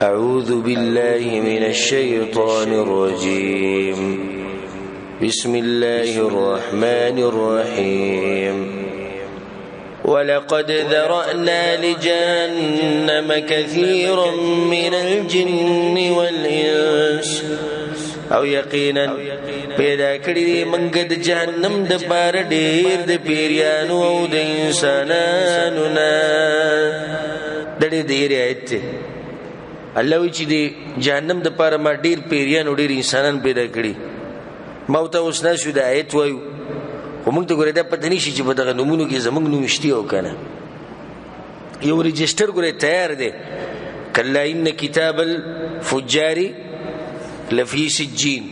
أعوذ بالله من الشيطان الرجيم. بسم الله الرحمن الرحيم. ولقد ذرأنا لجهنم كثيرا من الجن والإنس. او یقینا پیدا کړی دی موږ د جهنم د پاره ډېر د پیریانو او د انسانانو نه. د دې ډېر آیت دی. الله وایي چې د جهنم د پاره ما ډېر پیریان او ډېر انسانان پیدا کړي. ما ورته اوس ناست یو د آیت وایو، خو موږ ته ګورې دا پته نه شي چې په دغه نومونو کې زموږ نوم شته او که نه. یو رجسټر ګورې تیار دی، کلا ان کتاب الفجار لفي سجين،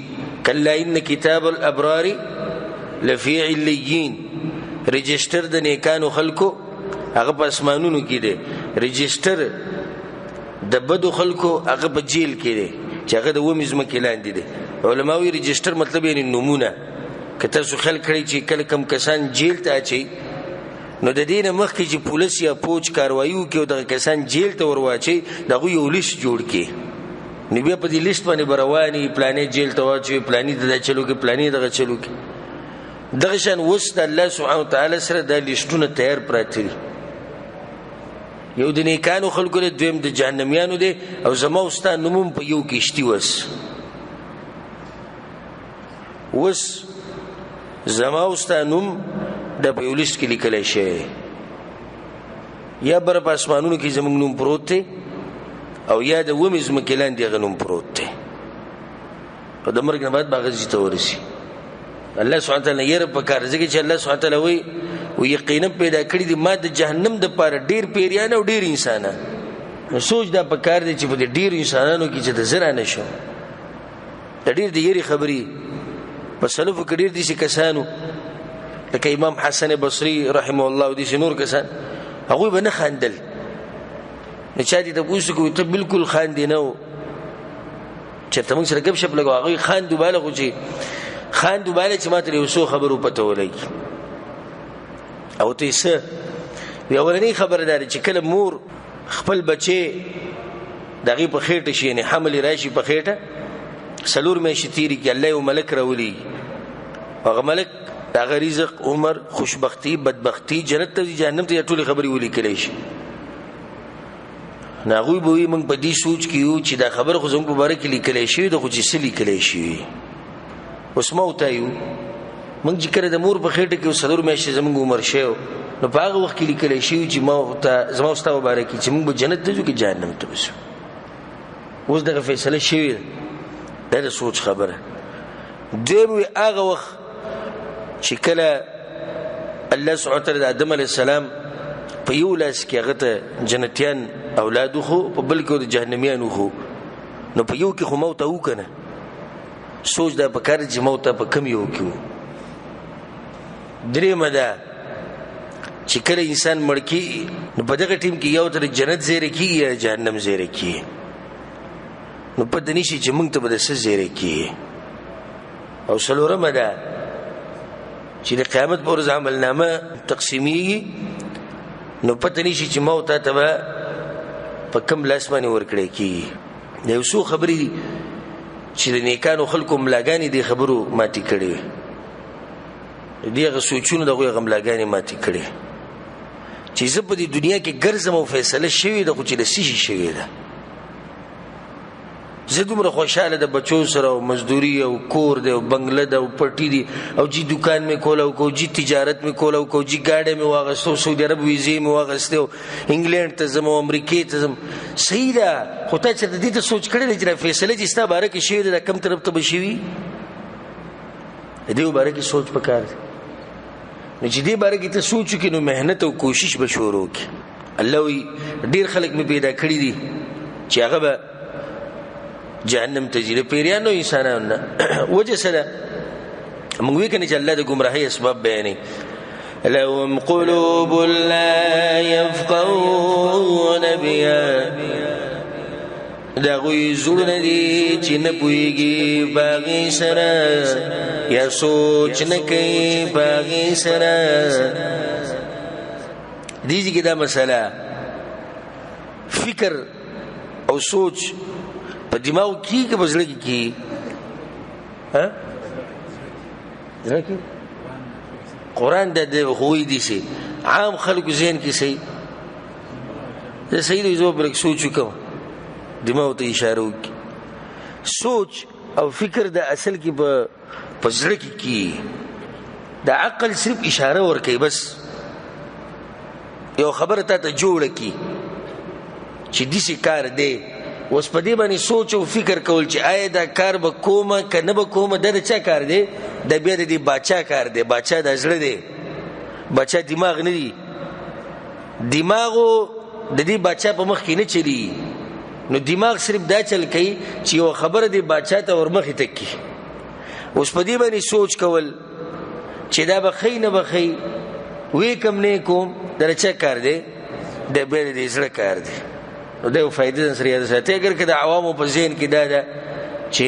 کلا ان کتاب الابرار لفي علیین. رجسټر د نیکانو خلکو هغه په اسمانونو کې دی، رجسټر د بدو خلکو هغه په جیل کې دی چې هغه د اوومې ځمکې لاندې دی. علما وایي رجسټر مطلب یعنې نومونه. که تاسو خیال کړئ چې کله کوم کسان جیل ته اچوي نو د دې نه مخکې چې پولیس یا پوج کاروایي وکړي او دغه کسان جیل ته ور واچوي، د هغوی یو لیست جوړ کړي. نو بیا په دې لیست باندې به روان وي، پلانې جیل ته واچوي، پلاني ته دا چلو کړي، پلاني دغه چلو کړي. دغه شان اوس د الله سبحانه وتعالی سره دا لیستونه تیار پراته دي. یو د نیکانو خلکو دی، دویم د جهنمیانو دی، او زما او ستا نوم هم په یو کې شتي. اوس اوس زما او ستا نوم دا په یو لیست کې لیکلی شوی دی. یا بره په اسمانونو کې زموږ نوم پروت دی، او یا د اوومې ځمکې لاندې هغه نوم پروت دی. او د مرګ نه بعد به هغه ځای ته ورسي. الله سبحانه وتعالی یې په کار، ځکه چې الله سبحانه وتعالی وایي و یقینا پیدا کړي دي ما د جهنم دپاره ډېر پیریان او ډېر انسانان. نو سوچ دا په کار دی چې په دې ډېرو انسانانو کې چې د زه رانه شم، د ډېر د یرې خبرې په سلفو کې ډېر داسې کسانو لکه امام حسن بصري رحمه الله او داسې نور کسان، هغوی به نه خاندل. نو چا دې تپوس وکړو ته بالکل خاندې نه و، چېرته موږ سره ګپ شپ لګو، هغوی خاند وباله، خو چې خاند وباله چې ما ته یو څو خبرو پته ولګي. او ته یې څه وي؟ اولنۍ خبره دا ده چې کله مور خپل بچی د هغې په خېټه شي، یعنې حمل یې راشي په خېټه، څلور میاشتې تېرې کړي، الله یو ملک راولېږي. هغه ملک د هغه رزق، عمر، خوشبختي، بدبختي، جنت ته ځي، جهنم ته ځي، ټولې خبرې ولیکلی شي. نو هغوی به وایي موږ په دې سوچ کې یو چې دا خبره خو زموږ په باره کې لیکلی شوې ده، خو چې څه لیکلی شوي. اوس ما او تا یو، موږ چې کله د مور په خېټه کې څلور میاشتې زموږ عمر شوی، نو په هغه وخت کې لیکلی شوي چې ما او تا، زما او ستا په باره کې چې موږ به جنت ته ځو که جهنم ته به ځو. اوس دغه فیصله شوې ده، دا د سوچ خبره. دویم وي هغه وخت چې کله الله سبحانه وتعالی د آدم علیه السلام په یو لاس کې هغه ته جنتیان اولاد وښو، په بل کې د جهنمیان وښو، نو په یو کې خو موت و که نه. سوچ دا په کار چې موت په کوم یو کې و. درېیمه ده چې کله انسان مړ کېږي نو په دغه ټیم کې یو ته د جنت زیری کېږي یا جهنم زیری کېږي. نو پته نه شي چې موږ ته به د څه زیری کېږي. او څلورمه ده چې د قیامت په ورځ عملنامه تقسیمېږي، نو پته نه شي چې ما او تا ته به په کوم لاس باندې ورکړی کېږي. دا یو څو خبرې دي چې د نیکانو خلکو ملاګانې دې خبرو ماتې کړې وې. دې هغه سوچونو د هغوی هغه ملاګانې ماتې کړې چې زه په دې دنیا کې ګرځم او فیصله شوې ده، خو چې د څه شي شوې ده. زه دومره خوشحاله د بچو سره او مزدوري او کور دی او بنګله ده او پټي دي او جي دکان مې کوله او کو جي تجارت مې کوله او کو جي ګاډی مې واغسته او سعودي عرب ویزې مې واغستې او انګلینډ ته ځم او امریکې ته ځم. صحیح ده، خو تا چېرته دې ته سوچ کړی دی چې دا فیصله چې ستا باره کې شوې ده دا کوم طرف ته به شوي؟ د دې باره کې سوچ پکار دی. نو چې دې باره کې ته سوچ وکړې نو محنت او کوشش به شروع کړې. الله وایي ډېر خلک مې پیدا کړي دي چې هغه به جهنم ته ځي، د پیریانو انسانانو نه. وجه څه ده؟ موږ وایو که نه چې الله د ګمراهۍ اسباب بیانوي. لهم قلوب لا يفقهون بها، د هغوی زړونه دي چې نه پوهېږي په هغې سره، یا سوچ نه کوي په هغې سره. دې ځای کې دا مسله فکر او سوچ په دماغ کې که په زړه کې کېږي؟ ها، زړه کې. قرآن د خو دي سي عام خلکو ذهن کې صحیح زه صحیح دی، زه به سوچ وکړم، دماغ ته اشاره وکړي. سوچ او فکر د اصل کې په زړه کې کېږي. د عقل صرف اشاره ورکوي، بس یو خبره تا ته جوړه کړي چې داسې کار دی. اوس په دې باندې سوچ او فکر کول چې آیا دا کار به کومه که نه به کومه، دا د چا کار دی؟ دا بیا د دې باچا کار دی. باچا د زړه دی، باچا دماغ نه دی. دماغو د دې باچا په مخ کې نه چلی، نو دماغ صرف دا چل کوي چې یوه خبره دې باچا ته ورمخې ته کړي. اوس په دې باندې سوچ کول چې دا به ښیي نه به ښیي، ویې کوم نه یې کوم، دا د چا کار دی؟ دا بیا د دې زړه کار دی. نو دا یو فایده ځان سره یاده ساتي. اګر که د عوامو په ذهن کې دا ده چې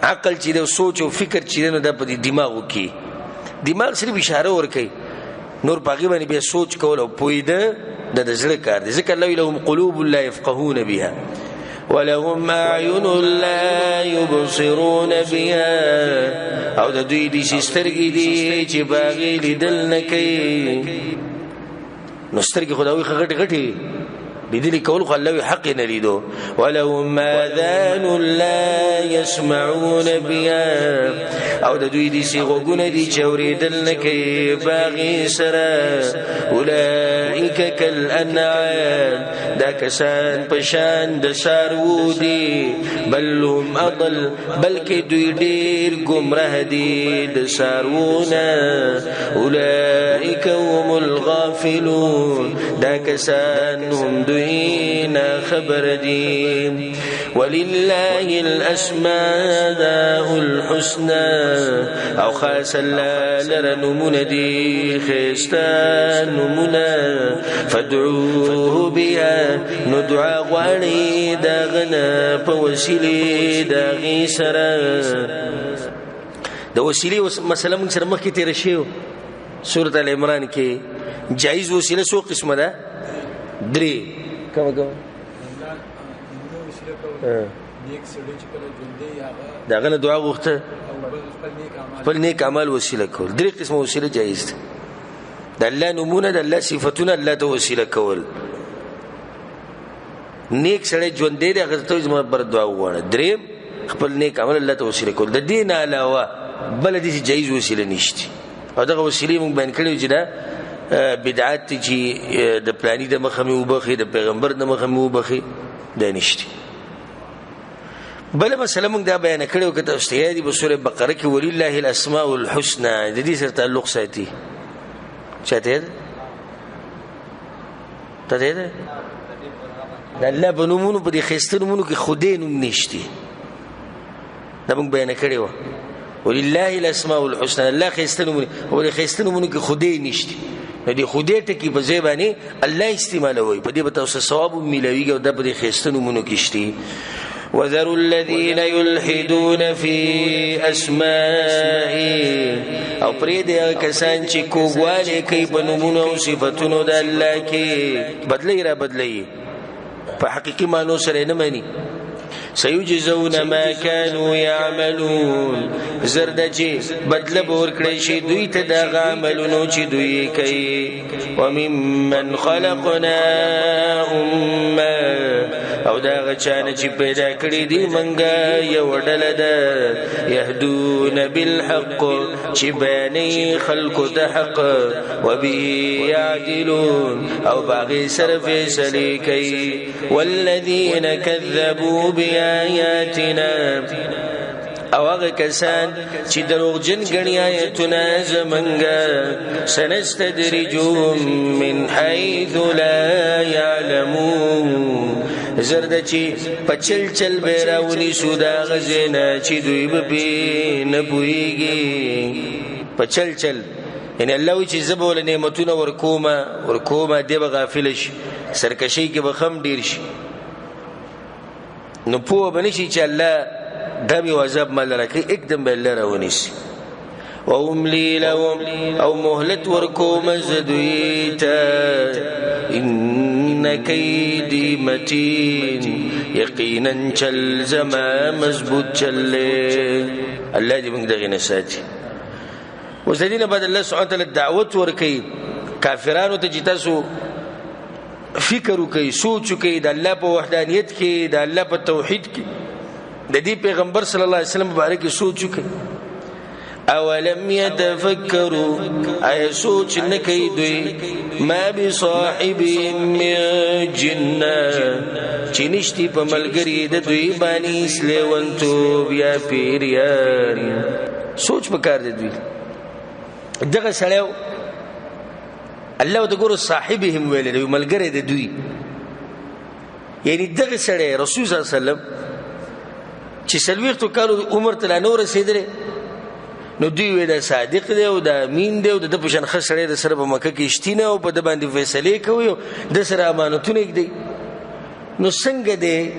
عقل چې دی، سوچ او فکر چې دی، نو دا په دې دماغو کې، دماغ صرف اشاره ورکوي، نور په هغې باندې بیا سوچ کول او پوهېده دا د زړه کار دی. ځکه الله وایي لهم قلوب لا یفقهون بها ولهم اعین لا یبصرون بها، او د دوی داسې سترګې دي چې په هغې لیدل نه کوي. نو سترګې خو د هغوی ښه غټې غټې وي، لیدلې کول خو الله وایي حق یې نه لیدو. ولهم آذان لا یسمعون بها، او د دوی داسې غوږونه دي چې اورېدل نه کوي په هغې سره. اولئک کالانعام، دا کسان په شان د څاروو دي، بل هم اضل، بلکې دوی ډېر ګمراه دي د څاروو نه. اولئک هم الغافلون، دا کسان هم دوی خبر دي. ولله الأسماء الحسنى، او خاص الله لره نومونه دي ښایسته نومونه، فادعوه بها، نو دعا غواړئ د هغه نه په وسیلې د هغې سره. د وسیلې مسله موږ سره مخکې تېره شوې وه سورة آل عمران کې. جایز وسیله څو قسمه ده؟ درې. کومه کومه؟ د هغه نه دعا غوښته، خپل نیک اعمال وسیله کول. درې قسمه وسیله جایز ده. د الله نومونه، د الله صفتونه الله ته وسیله کول. نیک سړی ژوندی دی، هغه ته زما پر دعا وغواړه. دریم، خپل نیک عمل الله ته وسیله کول. د دې نه علاوه بله داسې جایز وسیله نشته. او دغه وسیلې موږ بیان کړې چې دا بدعات دي چې د پلاني د مخه مې وبخښي، د پیغمبر د مخه مې وبخښي، دا نشته. بله مسله موږ دا بیانه کړې وه، که تاسو ته یاد وي په سورة بقره کې ولله الاسماء الحسنى، د دې سره تعلق ساتي. چا ته یاد؟ تا ته یاد؟ د الله په نومونو، په دې ښایسته نومونو کې خدای نوم نشته. دا موږ بیانه کړې وه. ولله الاسماء الحسنى، الله ښایسته نومونه، او دې ښایسته نومونو کې خدای نشته. نو دې خدای ټکي په ځای باندې الله استعمالوي، په دې به تاسو ثواب هم میلاویږي، او دا په دې ښایسته نومونو کې شته. وذروا الذين يلحدون في أسمائه، او پرېږدئ هغه کسان چې کوږوالی کوي په نومونو او صفتونو د الله کې، بدلوي را بدلوي، په حقیقي معنو سره یې نه مني. سيجزون ما كانوا يعملون، زر ده چې بدله به ورکړی شي دوی ته د هغه عملونو چې دوی یې کوي. وممن خلقنا امه، او د هغه چا نه چې پیدا کړي دي موږ یوه ډله ده، یهدون بالحق، چې بیانوي خلکو ته حق، وبه يعدلون، او په هغې سره فیصلې کوي. والذین کذبوا بآیاتنا، او هغه کسان چې دروغجن ګڼي آیتونه زمونږ، سنستدرجهم من حیث لا یعلمون، زر ده چې په چل چل به یې راونیسو د هغه ځای نه چې دوی به پرې نه پوهېږي. په چل چل، یعنې الله وایي چې زه به ورله نعمتونه ورکومه ورکومه، دی به غافله شي، سرکشۍ کې به خم ډېر شي، نو پوه به نه شي چې الله دا به یو عذاب مال راکوي، اکدم به الله راونیسي. وأملي لهم، او مهلت ورکوم زه دوی ته، إن کیدی متین، یقینا چل زما مضبوط چل الله دې موږ دغې نه ساتي. اوس د دې نه بعد الله سبحانه وتعالی دعوت ورکوي کافرانو ته چې تاسو فکر وکړئ، سوچ وکړئ د الله په وحدانیت کې، د الله په توحید کې، د دې پیغمبر صلی الله علیه وسلم مبارک سوچ وکړئ. اولم يتفکروا، آیا سوچ نه کوي دوی، ما بصاحبهم من جنة، چې نشتي په ملګري د دوی باندې لیونتوب یا پیریان. سوچ پکار دی دوی. دغه سړی الله ورته ګورو صاحبهم ویلی دی، ملګری د دوی، یعنی دغه سړی رسول صلی الله علیه وسلم چې څلوېښتو کالو عمر ته لا نه ورسېدلی، نو دوی وی دا صادق دی او دا امین دی او د ده په شان ښه سړی د سره په مکه کې شتي نه او په ده باندې فیصلې کوي او ده سره امانتونه ږدي. نو څنګه دی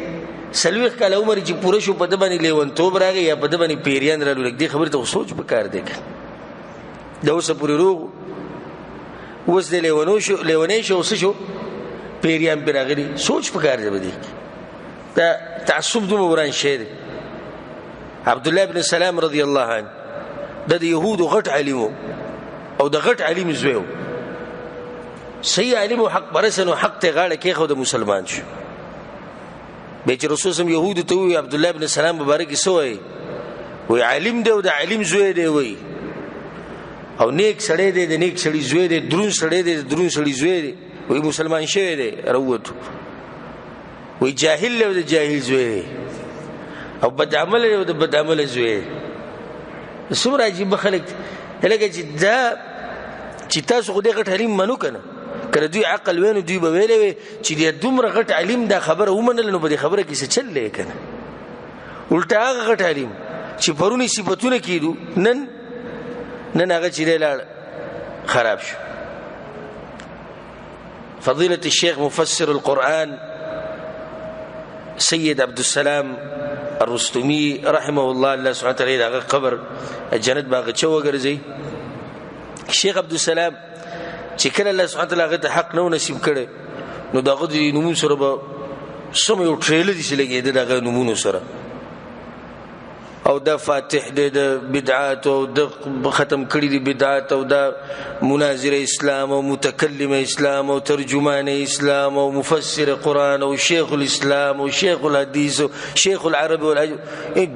څلوېښت کاله عمر چې پوره شو په ده باندې لیونتوب راغی یا په ده باندې پیریان رالو؟ لږ دې خبرې ته خو سوچ پکار دی که دا اوسه پورې روغ اوس دی لیونو شو، لیونی شو، څه شو، پیریان پرې راغلي. سوچ پکار دی په دې کې. دا تعصب دومره وران شی دی. عبدالله بن سلام رضی الله عنه د یهودو غټ عالم او د غټ عالم زوی و، صحیح عالم او حق پرست، نو حق ته غاړه کېښوده، مسلمان شو. بیا چې رسول صم یهودو ته ووایي عبدالله بن سلام مبارک یې څه وایي؟ وایي عالم دی او د عالم زوی دی، وایي او نیک سړی دی، د نیک سړي زوی دی، درون سړی دی، د درون سړي زوی دی، وایي مسلمان شوی دی، راووتو. وایي جاهل دی او د جاهل زوی دی، او بدعمله دی او د بدعمله زوی دی. څومره عجیبه خلک دي. لکه چې دا چې تاسو خو دې غټ عالم منو که نه، که د دوی عقل وی نو دوی به ویلی وی چې دې دومره غټ عالم دا خبره ومنله نو په دې خبره کې څه چل دی که نه. الټه هغه غټ عالم چې پرون یې صفتونه کېدو، نن هغه چې دی لاړ خراب شو. فضيلة الشيخ مفسر القرآن سيد عبد السلام الرستمي رحمه الله، الله سبحانه وتعالى دغه قبر جنت باغ چا وګرځي. شیخ عبد السلام چې کله الله سبحانه وتعالى هغه ته حق نه نصیب کړي، نو دغه د نومونو سره به سم یو ټریلر دي چې لګېده دغه نومونو سره، او دا فاتح دی د بدعات او د ختم کړي دي بدعات، او دا مناظر اسلام او متکلم اسلام او ترجمان اسلام او مفسر قرآن او شیخ الاسلام او شیخ الحدیث او شیخ العرب والعجم،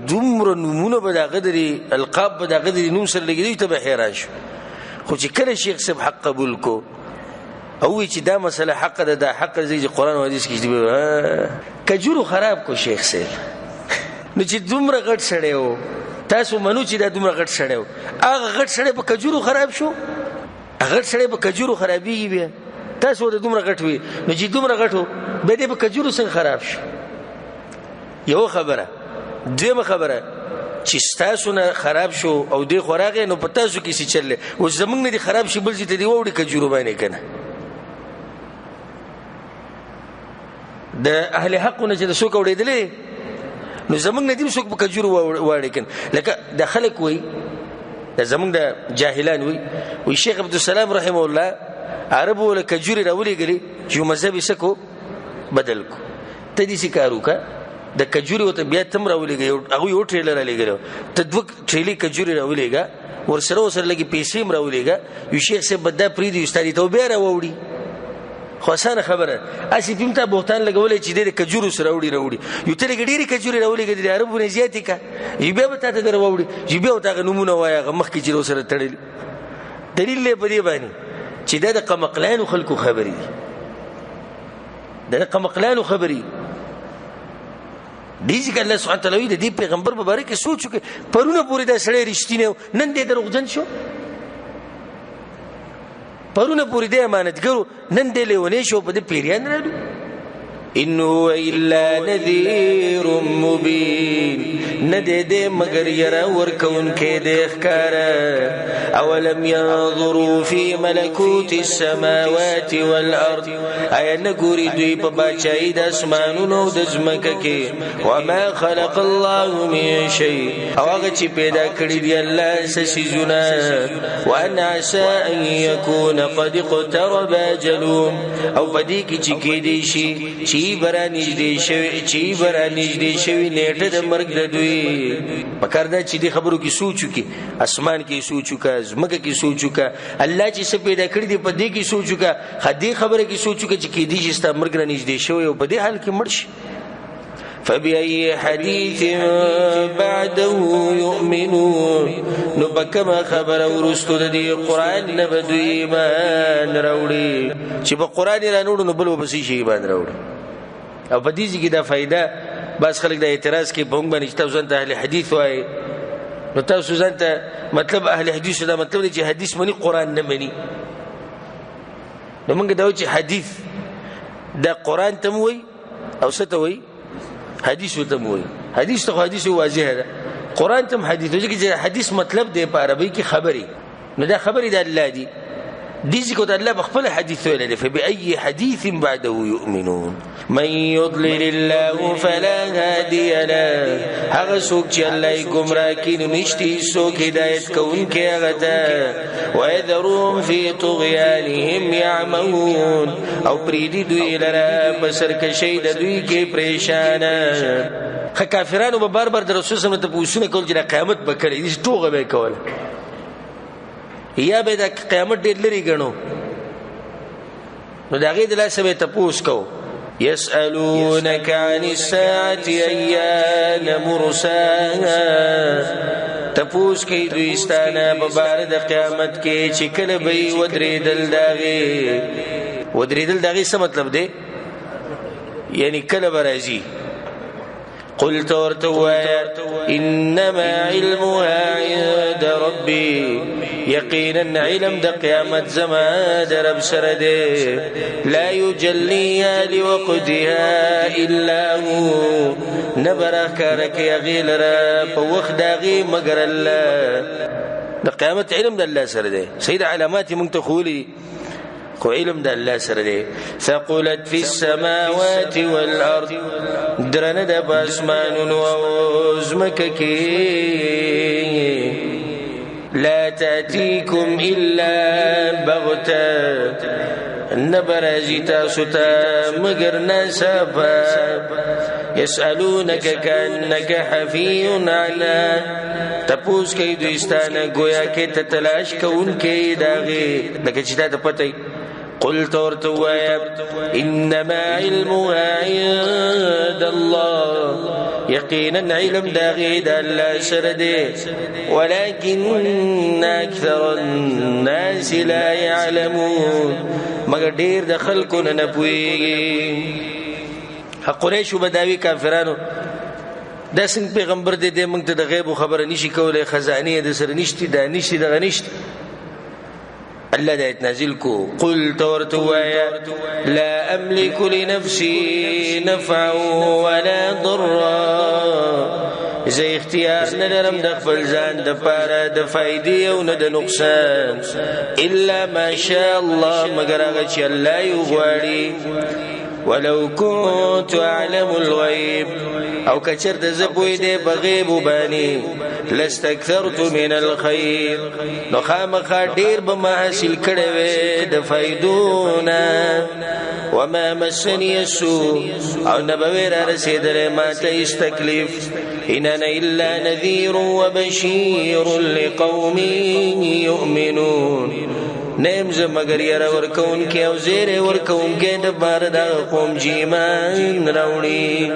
دومره نومونه به د هغه د القاب به د هغه د نوم سره لګېدلي، ته به حیران شو. خو چې کله شیخ صاحب حق قبول کو او وی چې دا مسله حق ده، دا حق دی چې قرآن او حدیث کې دی، کجورو خراب کو شیخ صاحب. نو چې دومره غټ سړی و، تاسو منو چې دا دومره غټ سړی و، هغه غټ سړی په کجورو خراب شو؟ غټ سړی په کجورو خرابېږي؟ بیا تاسو ورته دومره غټ وي، نو چې دومره غټ و بیا دی په کجورو څنګه خراب شو؟ یوه خبره. دویمه خبره چې ستاسو نه خراب شو او دی خو راغی نو په تاسو کې څه چل دی؟ اوس زموږ نه دې خراب شي بل ځای ته دې واوړي کجورو باندې که نه؟ د اهل حق نه چې د څوک اورېدلی نو زمونږ نه دې څوک په کجورو واړي کن. لکه د خلک وایي، د زمونږ د جاهلان وایي، وایي شیخ عبدالسلام رحمه الله عربو له کجورې راولېږلې چې یو مذهب یې څه کو بدل کو. ته داسې کار وکړه، د کجورې ورته بیا تم راولېږه، هغوی یو ټریلر راولېږلی، ته دوه ټریلې کجورې راولېږه، ورسره لږې پیسې هم راولېږه، یو شیخ صاحب به دا پرېږدي، ستا دې ته بیا راوړي. خو اسانه خبره، هسې پې هم تا بهتان لګولی چې دی د کجورو سره راوړي، یو ته لږې ډېرې کجورې راولېږه، د عربو نه زیاتې کړه، یو بیا به تا ته در واوړي، یو بیا ورته هغه نومونه وایه هغه مخکې چې ورسره تړلي. دلیل دی په دې باندې چې دا د قمقلانو خلکو خبرې دي، دا د قمقلانو خبرې دي. ځکه الله سبحانه وتعالی وایي د دې پیغمبر په باره کې سوچ وکړئ، پرونه پورې دا سړی رښتینی و، نن دی دروغجن شو. پرونه پورې دی امانتګر و، نن دی لیونی شو، په دې پیریان رالو. ان هو الا نذیر مبین، نه دی دی مګر یره ورکوونکی دی ښکاره. اولم ینظروا فی ملکوت السماوات والارض، آیا نه ګوري دوی په باچایي د اسمانونو او د ځمکه کې؟ وما خلق الله من شیء، او هغه چې پیدا کړي دي الله څه څیزونه. وان عسى ان یکون قد اقترب اجلهم، او په دې کې چې کېدی شي چې برا نږدې شوي، چې برا نږدې شوي نیټه د مرګ د دوی. پکار ده چې دې خبرو کې سوچ وکړي، اسمان کې سوچ وکړه، ځمکه کې سوچ وکړه، الله چې څه پیدا کړي دي په دې کې سوچ وکړه، ښه دې خبره کې سوچ وکړه چې کېدی شي ستا مرګ را نږدې شوی او په دې حال کې مړ شي. فبأي حديث بعده يؤمنون، نو په کومه خبره وروسته د دې قرآن نه به دوی ایمان راوړي؟ چې په قرآن یې رانوړو نو بل به په څه شي ایمان راوړي؟ او په دې ځای کې دا فایده، بعض خلک دا اعتراض کوي په موږ باندې چې تاسو ځان ته اهل حدیث وایئ، نو تاسو ځان ته مطلب اهل حدیث دا مطلب دی چې حدیث مني قرآن نه مني. نو موږ دا وایو چې حدیث دا قرآن ته هم وایي او څه ته وایي؟ حدیث ته هم وایي. حدیث ته خو حدیث واضح ده، قرآن ته هم حدیث وایي، ځکه چې حدیث مطلب دی په عربۍ کې خبرې، نو دا خبرې د الله دي. دې ځکه ته الله په خپل حدیث ویلی دی، فبأي حدیث بعده یؤمنون. من یضلل الله فلا هادي له، هغه څوک چې الله یې ګمراه کړي نو نشته هېڅوک هدایت کوونکی هغه ته. ویذرهم فی طغیانهم یعمهون، او پرېږدي دوی لره په سرکشۍ د دوی کې پرېشانه. ښه کافرانو به بار بار د رسول صلی الله علیه وسلم تپوسونه کول چې دا قیامت به کله وي، داسې ټوغه به یې کوله، یا به دا قیامت ډېر لرې ګڼو، نو د هغې د لاسه به یې تپوس کوو. يسألونك عن الساعة أيان مرساها، تپوس کوي دوی ستانه په باره د قیامت کې چې کله به یې ودرېدل د هغې. ودرېدل د هغې څه مطلب دی؟ یعنی کله به راځي؟ قلت ورته ووایه انما علمها عند ربي، یقینا علم د قیامت زما د رب سره دی. لا یجلیها لوقتها الا هو، نه به راښکاره کوي هغې لره په وخت د هغې مګر الله. د قیامت علم د الله سره دی، صحیح ده، علامات یې موږ ته ښوولي دي، خو علم د الله سره دی. ثقلت فی السماوات والارض، درنه ده په اسمانونو او ځمکه کې. لا تأتیکم الا بغته، نه به راځي تاسو ته مګر ناڅاپه. یسألونک کأنک حفی عنها، تپوس کوي دوی ستا نه ګویا کې ته تلاش کوونکی د هغې، لکه چې تا ته پته وي. قلت ورته ووایه انما علمها عند الله، یقینا علم د هغې د الله سره دی، ولكن اکثر الناس لا يعلمون، مګر ډېر د خلکو نه نه پوهېږي. قریشو به داوي کافرانو دا څنګه پیغمبر دی، دی موږ ته د غیبو خبره نشي کولی، خزانې یې د سره نشتي، دا نشتي، دغه نشتي. الله دا آیت نازل کو. قلت ورته ووایه لا املک لنفسي نفعا ولا ضرا، زه اختیار نه لرم د خپل ځان دپاره د فایدې او نه د نقصان، الا ما شاء الله، مګر هغه چې الله یې وغواړي. ولو كنت أعلم الغيب، او کچرته زه پوهېدی په غیبو باندې، لاستکثرت من الخیر، نو خامخا ډېر به ما حاصل کړی وی د فایدو نه. وما مسني السوء، او نه به وی را رسېدلی ما ته هېڅ تکلیف. إن أنا إلا نذیر وبشیر لقوم یؤمنون، نه یم زه مګر یره ورکوونکی او زیری ورکوونکی دپاره د هغه قوم چې ایمان راوړي.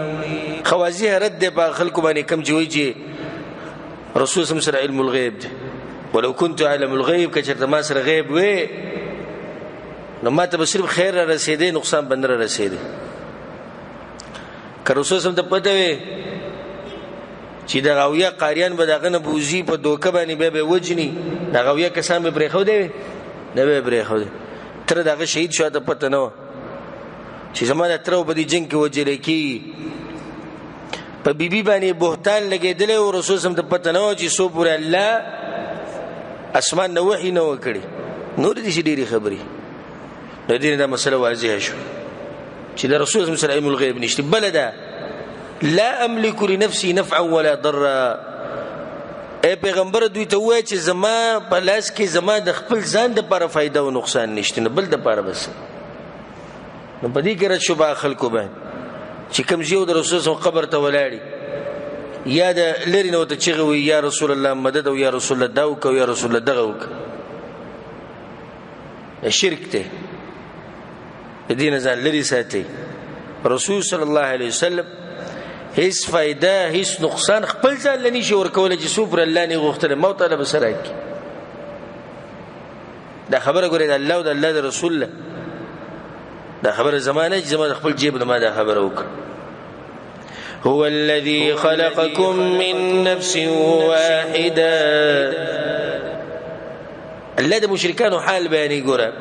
ښه واضح رد دی په خلکو باندې کوم چې وایي چې رسول سم سره علم الغیب دی. ولو كنت اعلم الغیب، که چېرته ما سره غیب وی نو ما ته به صرف خیر را رسېدی، نقصان به نه را رسېدی. که رسول سم ته پته وی چې دغه اویا قاریان به د هغه نه بوځي په دوکه باندې، بیا به یې وژني، دغه اویا کسان به یې پرېښودی وی؟ نه به یې پرېښودی. تره د هغه شهید شو، ته پته نه وه. چې زما د تره په دې جنګ کې وژل کېږي. په بیبي باندې بهتان لګېدلی و، رسول سم ته پته نه وه چې څو پورې الله اسمان نه وحي نه وه کړې. نورې داسې ډېرې خبرې. نو دې نه دا مسله واضحه شوه چې د رسول سم سره علم الغیب نشته. بله ده لا املک لنفسي نفعا ولا ضرا. ای پیغمبر دوی ته ووایه چې زما په لاس کې زما د خپل ځان دپاره فایده او نقصان نشته، نو بل دپاره به څه؟ نو په دې کې رد شو به خلکو باندې چې کوم ځای د رسول صلی قبر ته ولاړي یا د لرې نه ورته چیغې وهي یا رسول الله مدد او یا رسول الله دا وکړه او یا رسول الله دغه وکړه، شرک دی. د دې نه ځان لرې ساتئ. رسول صلی الله علیه وسلم هیڅ فایده هیڅ نقصان خپل ځان له نشي ورکولی چې څو پر الله نه غوښتلی ما تعالی به سره کړي. دا خبره ګورئ د الله او د الله د رسول له دا خبره زما نه چې زما د خپل جیب نه ما دا خبره وکړه. هو الذي خلقكم من نفس واحدة. الله د مشرکانو حال بیانوي ګوره.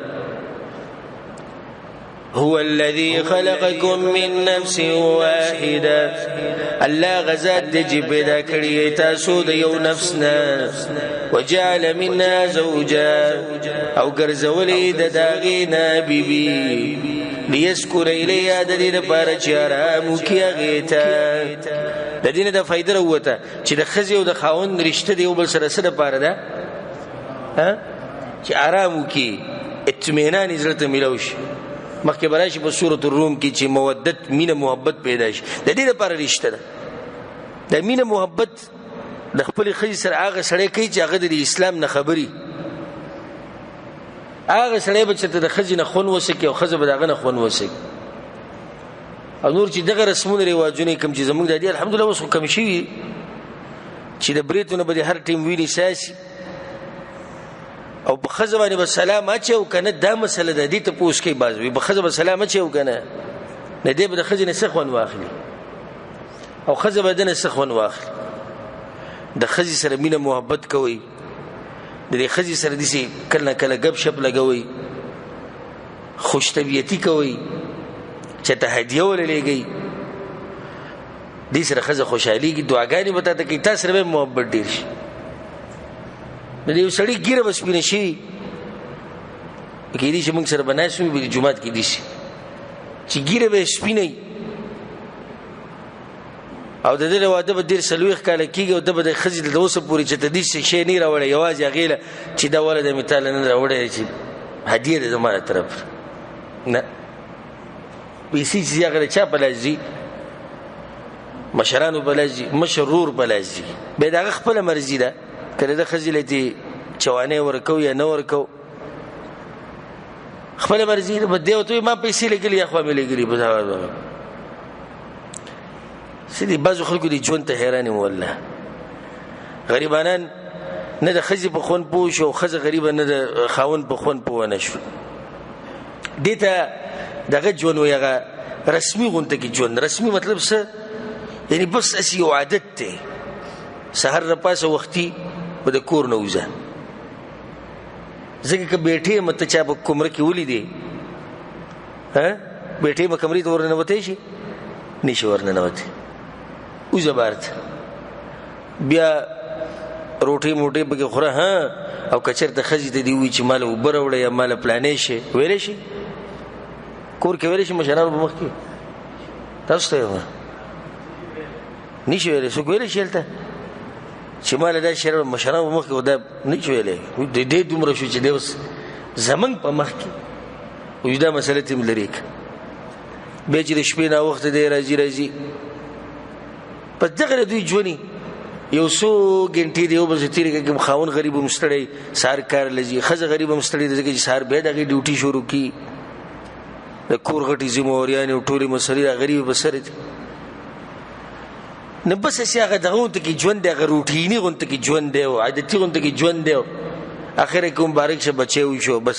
هو الذي خلقكم من نفس واحدة. الله غزاد دی چې پیدا کړی تاسو د یو نفس نه، وجعل منها زوجا او ګرځولې د داغې نه بیبي، لیسکن الیها د دې لپاره چې ارام وکړي هغې ته. د دې نه دا فایده راووته چې د ښځې او د خاوند رشته د یو بل سره څه دپاره ده؟ چې ارام وکړي، اطمینان یې زړه ته میلاو شي. مخکې به راشي په سورة الروم کې چې مودت، مینه محبت پیدا شي. د دې لپاره رشته ده. د مینه محبت د خپلې ښځې سره هغه سړی کوي چې هغه د اسلام نه خبري، هغه سړی به چېرته د ښځې نه خوند وسکي او ښځه به د هغه نه خوند وسکي. او نور چې دغه رسمونه رواجونه کوم چې زموږ د دې الحمدلله اوس خو کم شوي چې د برېتو نه به دې هر ټیم وینې ساسي او په ښځه باندې به سلام اچوي او که نه، دا مسله ده. دې تپوس کوي بعض وي په ښځه به سلام اچوي او که نه، نه دی به د ښځې نه څه خوند واخلي او ښځه به د نه څه خوند واخلي. د ښځې سره مینه محبت کوئ، د دې ښځې سره داسې کله نه کله ګپ شپ لګوئ، خوش طبیعتي کوئ، چې ته هدیه ولېږئ، دې سره ښځه خوشحالېږي، دعاګانې به تا ته کوي، تا سره به محبت ډېر شي. د یو سړي ږیره به سپینه شوي، کېدای شي موږ سره به ناست وي په دې جومات کې داسې چې ږیره به یې سپینه وي او د ده له واده به دېرش څلوېښت کاله کېږي او ده به د ښځې تر اوسه پورې چې ته داسې شی نه راوړی، یوازې هغې له چې دا ولده مې تا له نن راوړی چې هدیه ده زما له طرف نه، پیسې چې هغه د چا په لاس ځي؟ مشرانو په لاس ځي، مشر ورور په لاس ځي. بیا د هغه خپله مرضي ده که د ده ښځې له دې چوانۍ ورکوو یا نه ورکوو، خپله مرضي ده. دی ورته وایي ما پیسې لګلي یا خوا مې لګلي. په دا څه دي بعضو خلکو دې ژوند ته حیران یم والله. غریبانان نه د ښځې په خوند پوه شو او ښځه غریبه نه د خاوند په خوند پوه نه شو. دې ته دغه ژوند وایي، هغه رسمي غونته کې ژوند. رسمي مطلب څه؟ یعنی بس هسې یو عادت دی، سهار راپاڅه وختي به د کور نه وځه، ځکه که بیټې مه ته چا په کمره کې ولیدې، بیټې به کمرې ته ورننوتی شي؟ نه شي ورننوتی. وځه بهر ته، بیا روټۍ موټۍ پکې خوره، ها او که چېرته ښځې ته دې ووایي چې ما له اوبه راوړه یا ما له پلانې شی، ویلی شي؟ کور کې ویلی شي مشرانو په مخ کې؟ تاسو ته یم نه شي ویلی. څوک ویلی شي هلته چې ما له دا شی راوړه؟ مشرانو په مخ کې خو دا نه شي ویلی. د دې دومره شو چې دی اوس زموږ په مخ کې وایي دا مسله ترې هم لرې کړه. بیا چې د شپې ناوخته دی راځي راځي په دغه د دوی ژوند یو څو ګنټې دی یو بل سره تېرې کړي. کوم خاوند غریب هم ستړی سهار کار له ځي، ښځه غریب هم ستړې ده ځکه چې سهار بیا د هغې ډیوټي شروع کړي، د کور غټې ذمهواریانې او ټولې مسلې دا غریبې په سر دي. نو بس هسې هغه دغه غونته کې ژوند دی، هغه روټیني غونته کې ژوند دی او عادتي غونته کې ژوند دی. اخره کې مبارک شه بچی وشو، بس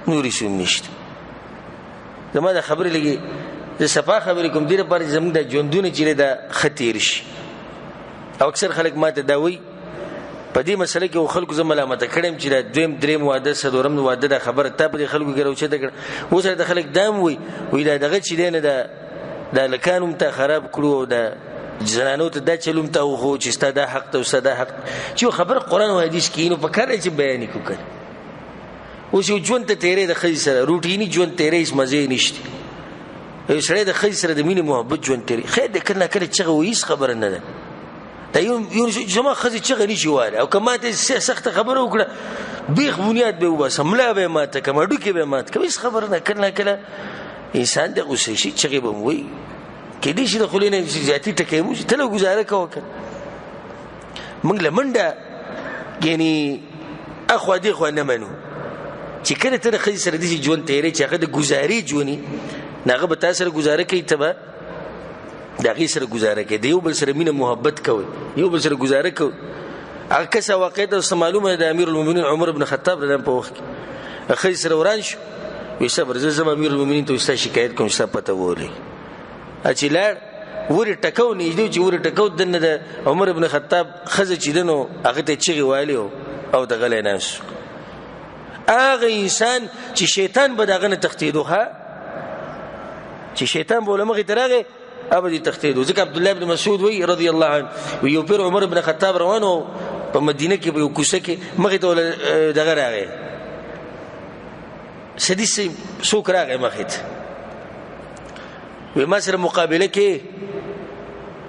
نورې څه هم نشته. زما دا خبرې لږې زه صفا خبرې کوم دې لپاره چې زموږ دا ژوندونه چې دی دا ښه تېر شي. او اکثر خلک ما ته دا وایي په دې مسله کې خلکو زه ملامته کړم چې دا دویم دریم واده څلورم واده دا خبره تا په دې خلکو کې راوچته کړه. اوس راته خلک دام وایي، وایي دا دغه چې دی نه دا هلکان هم تا خراب کړو او دا زنانو ته دا چل هم تا وښو چې ستا دا حق دی او ستا دا حق، چې یو خبره قرآن او حدیث کې نو په کار دی چې بیان یې کړو که نه. اوس یو ژوند ته تېری د ښځې سره روټیني ژوند تېری هېڅ مزې نشته. یو سړی د ښځې سره د مینې محبت ژوند تېری، خیر دی کله ناکله چغه وایي، هېڅ خبره نه ده. دا یو زما ښځې چغه نشي ویلی او که ما ته سخته خبره وکړه بیخ بنیاد به وباسم، ملا به یې ماته کړم، هډوکي به یې مات کړم، هېڅ خبره نه. کله ناکله انسان د غوسه شي، چغې به هم وایي، کېدای شي د خولې نه زیاتي ټکی هم وشي، ته لږ ګوزاره کوه که نه. موږ له منډه یعنې اخوا دېخوا نه منو چې کله ته د ښځې سره داسې ژوند تېرې چې هغه د ګوزارې ژوند وي، نو هغه به تا سره ګوزاره کوي، ته به د هغې سره ګوزاره کوي، د یو بل سره مینه محبت کوي، یو بل سره ګوزاره کوي. هغه کس واقع ته څه معلومه ده، د امیر المؤمنین عمر بن خطاب رضی الله په وخت کې ښځې سره وران شو، وایي صبر زه ځم امیر المؤمنین ته ستا شکایت کوم، ستا پته ولګي. چې لاړ ورې ټکو نږدې چې ورې ټکو دننه د عمر بن خطاب ښځه چې ده نو هغه ته یې چغې وهلې او د غلی ناست شو. هغه انسان چې شیطان به د هغه نه تښتېدو، ښه چې شیطان به له مخې ته راغی هغه به دې تښتېدو. ځکه عبدالله بن مسعود وایي رضی الله عنه، وایي یو پیر عمر بن خطاب روان و په مدینه کې په یو کوڅه کې، مخې ته وله دغه راغی سدي څوک راغی مخې ته، وایي ما سره مقابله کې،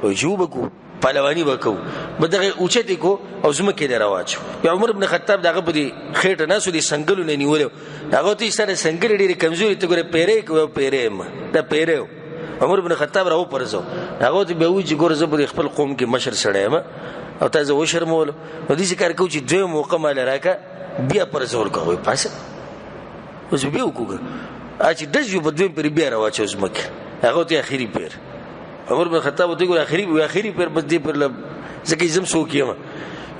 وایي چې وبه کړو پهلواني به کوو، به دغه اوچتې کو او ځمکې دی راواچو. بیا عمر بن خطاب د هغه په دې خېټه ناست و، دې سنګلو نه یې نیولی و، هغه ته یې ستا د سنګلې ډېرې کمزورې، ته ګوره پیری کوې او پیری یم، دا پیری و. عمر بن خطاب راوپرځو، هغه ته بیا وویل چې ګوره زه په دې خپل قوم کې مشر سړی یم او تا زه وشرمولم، نو داسې کار کوو چې دویمه موقع ماله راکړه بیا پرځول کوه. وایي پاڅه اوس بیا وکړو، چې ډز یو په دویم پېر بیا راواچو ځمکې. هغه ته اخري پېر عمر بن خطاب ورته وګوره اخري وي، اخري پېر بس دې پېر له ځکه زه هم څوک یم،